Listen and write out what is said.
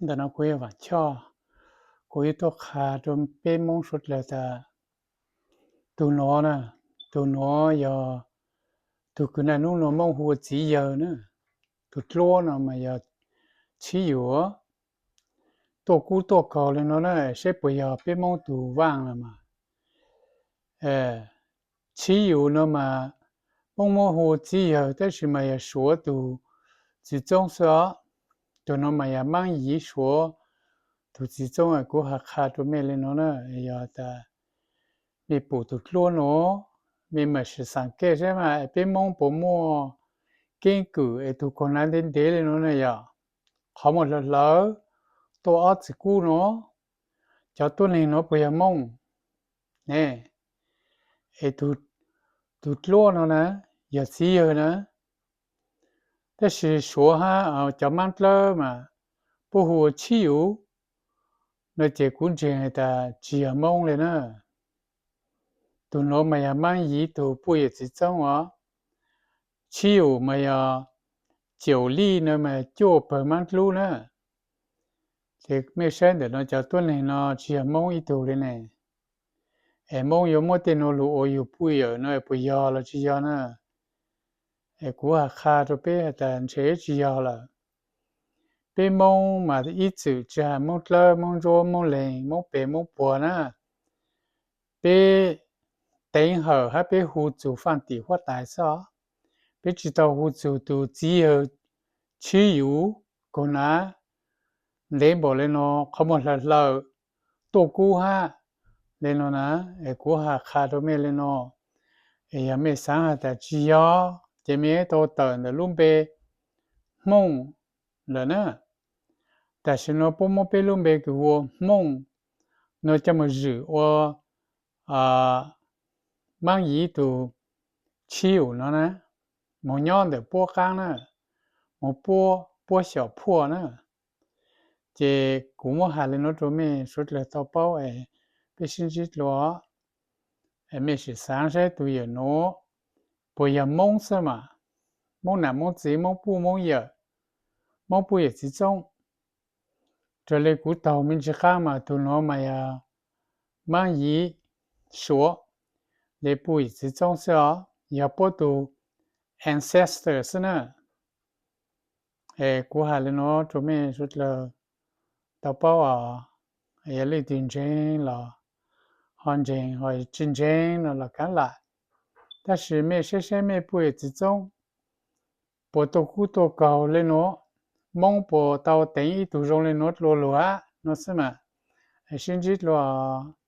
Ntawm no kuv yog Vam Choj, kuv yuav tuaj qha rau peb Hmoob suav dlawg tas tus nuav na, tus nuav yog tug kws naj nub nuav Moob hu ua txiv yawg na. Tus dluab no mas yog Txhib Yus. Tuaj kub tuaj kaug le nuav na, saib puas yog peb Moob tug vaaj los mas. Txhib Yus no mas Moob muab hu ua txiv yawg tab sis mas yog Suav tug txiv txoob xwb os. Tug no mas yog Maab Yiv Suav tug txiv txoob. Kuv has qha rua mej le nuav na, yog tas mej pum tug dluab nuav, mej mam sim xaav kej saib mas peb Moob puas muaj keeb kwm es tug kaug nav ntev ntev le nuav na yog. Qhov muag hlawv hlawv tuaj ob txiv kub nuav, cov tuab neeg nuav puas yog Moob ne? Es tug dluab no na, yog txiv yawg na. Tab sis Suav hab cov Maab Dlawb mas puab hu ua Txhib Yus no ces kuv ntseeg has tas tsi yog Moob le na. Tug nuav mas yog Maab Yiv tug puj yawm txiv txoob os. Txhib Yus mas yog Caum Lij no mas cuaj pawg Maab Dlub na. Ces mej saib ntawm no cov tuab neeg no tsi yog Moob ib tug le ne? Es Moob yuav muab tej nuav lug ua yug puj yawm no puas yog los tsi yog na? Es kuv has qha rua peb has tas ntshe tsi yog lawm. Peb Moob mas ib txwm tsi has Moob Dlawb, Moob Ntsuab, Moob Leeg, Moob Pes, Moob Puag na, peb teev hawm hab peb hu txug faaj tim huab tais xwb os. Peb tsi tau hu txug tug txiv yawg Txhib Yus kaug nav ntev npaum le nuav, qhov muag hlawv hlawv tuaj kub hab le nuav na. Es kuv has qha rua mej le nuav, es yog mej xaav has tas tsi yog ces mej tau tawm ntawm lub npe Hmoob lawm na. Tam sim no puab muab peb lub npe kws hu ua Hmoob no coj moog zwm ua Maab Yiv tug Txhib Yus no na, moog nyob ntawm puab qaab na, moog puab xyaum phuaj na. Ces kuv muab has le nuav rua mej suav dlawg tau paub es peb sib ntsib dlua, es mej sim xaav saib tug yawm nuav puas yog Moob xwb mas, Moob nam Moob txiv, Moob puj Moob yawm, Moob puj yawm txiv txoob. Raws le kuv taug me ntsis qaab mas tug nuav mas yog Maab Yiv Suav le puj yawm txiv txoob xwb os, yog puab tug ancestor xwb na. Es kuv has le nuav rua mej suav dlawg tau paub os. Yog leej twg ntseeg los ho ntseeg, ho tsi ntseeg no los kaav lam. Tab sis mej saib saib mej puj yawm txiv txoob puas tuaj kub tuaj kaug le nuav, Moob puas tau teev ib tug zoo le nuav dlua lug hab no xwb mas. Sib ntsib dlua os.